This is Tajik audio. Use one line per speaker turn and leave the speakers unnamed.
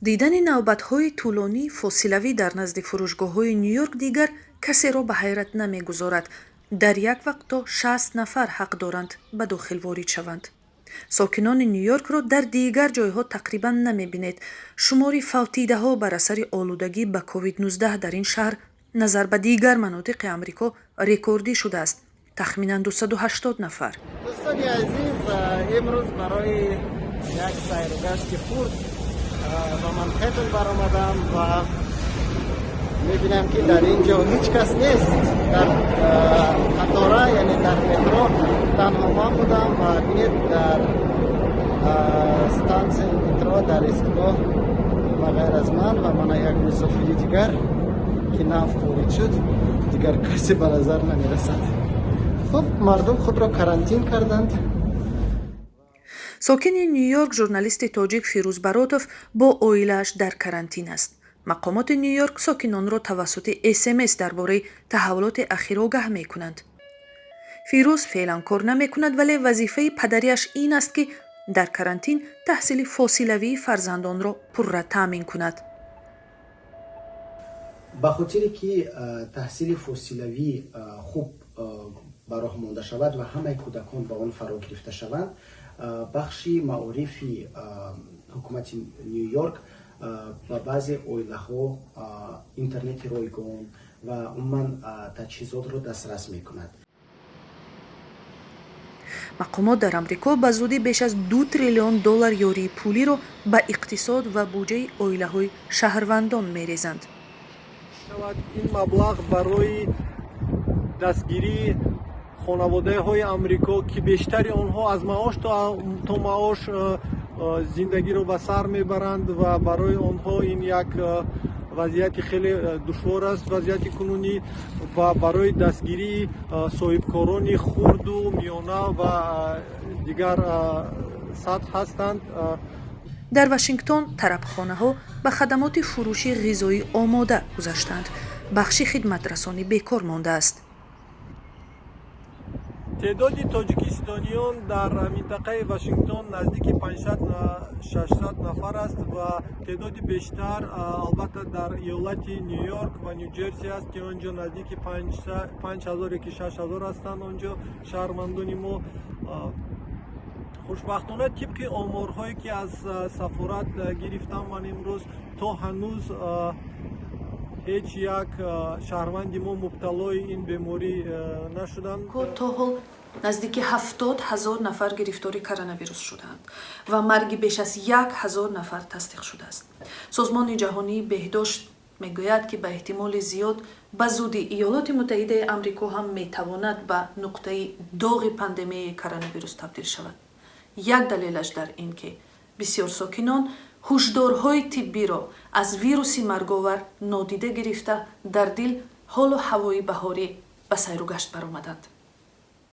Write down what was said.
Дидани навбатҳои тӯлонии фосилавӣ дар назди фурӯшгоҳҳои Ню-Йорк дигар касеро ба ҳайрат намегузорад. Дар як вақт то 60 нафар ҳақ доранд ба дохил ворид шаванд. Сокинони Ню-Йоркро дар дигар ҷойҳо тақрибан намебинед. Шумори фавтидаҳо бар асари олудагӣ ба COVID-19 дар ин шаҳр назар ба дигар манотиқи Амрико рекордӣ шудааст, тахминан 280 нафар.
Дӯстони азиз, имрӯз барои як сайру гашти хурд ба Манҳеттен баромадам ва мебинам, ки дар ин ҷо ҳеҷ кас нест. Дар қатора, яъне дар метро танҳо ман будам ва бинед, дар стансияи метро, дар истгоҳ ба ғайр аз ман ва мана як мусофири дигар, ки нав ворид шуд, дигар касе ба назар намерасад. Хуб, мардум худро карантин карданд.
Сокини Ню-Йорк, журналисти тоҷик Фирӯз Баротов бо оилааш дар карантин аст. Мақомоти Ню-Йорк сокинонро тавассути СМС дар бораи таҳаввулоти ахир огаҳ мекунанд. Фирӯз феълан кор намекунад, вале вазифаи падариаш ин аст, ки дар карантин таҳсили фосилавии фарзандонро пурра таъмин кунад.
Ба хотире ки таҳсили фосилавӣ хуб ба роҳ монда шавад ва ҳамаи кӯдакон ба он фаро гирифта шаванд, бахши маорифи ҳукумати Ню-Йорк ба баъзе оилаҳо интернети ройгон ва умуман таҷҳизотро дастрас мекунад.
Мақомот дар Амрико ба зудӣ беш аз 2 триллион доллар ёрии пулиро ба иқтисод ва буҷаи оилаҳои шаҳрвандон мерезанд.
Ин маблағ барои дастгирии хонаводаҳои Амрико, ки бештари онҳо аз маош то маош зиндагиро ба сар мебаранд ва барои онҳо ин як вазъияти хеле душвор аст, вазъияти кунунӣ, ва барои дастгирии соҳибкорони хурду миёна ва дигар сатҳ ҳастанд.
Дар Вашингтон тарабхонаҳо ба хадамоти фурӯши ғизои омода гузаштанд. Бахши хидматрасонӣ бекор мондааст.
Теъдоди тоҷикистониён дар минтақаи Вашингтон наздики 500-600 нафар аст ва теъдоди бештар албатта дар иёлати Ню Йорк ва Ню Ҷерси аст, ки он ҷо наздики 5000 ёки 6000 ҳастанд он ҷо шаҳрвандони мо. Хушбахтона, тибқи оморҳое, ки аз сафорат гирифтам ман имрӯз, то ҳанӯз ҳеҷ як шаҳрванди мо мубталои ин беморӣ нашуданд.
То ҳол наздики 70 000 нафар гирифтори коронавирус шудаанд ва марги беш аз 1000 нафар тасдиқ шудааст. Созмони Ҷаҳонии Беҳдошт мегӯяд, ки ба эҳтимоли зиёд ба зудӣ Иёлоти Муттаҳидаи Амрико ҳам метавонад ба нуқтаи доғи пандемияи коронавирус табдил шавад. Як далелаш дар ин, ки бисёр сокинон ҳушдорҳои тиббиро аз вируси марговар нодида гирифта, дар дил ҳолу ҳавои баҳорӣ ба сайру гашт баромаданд.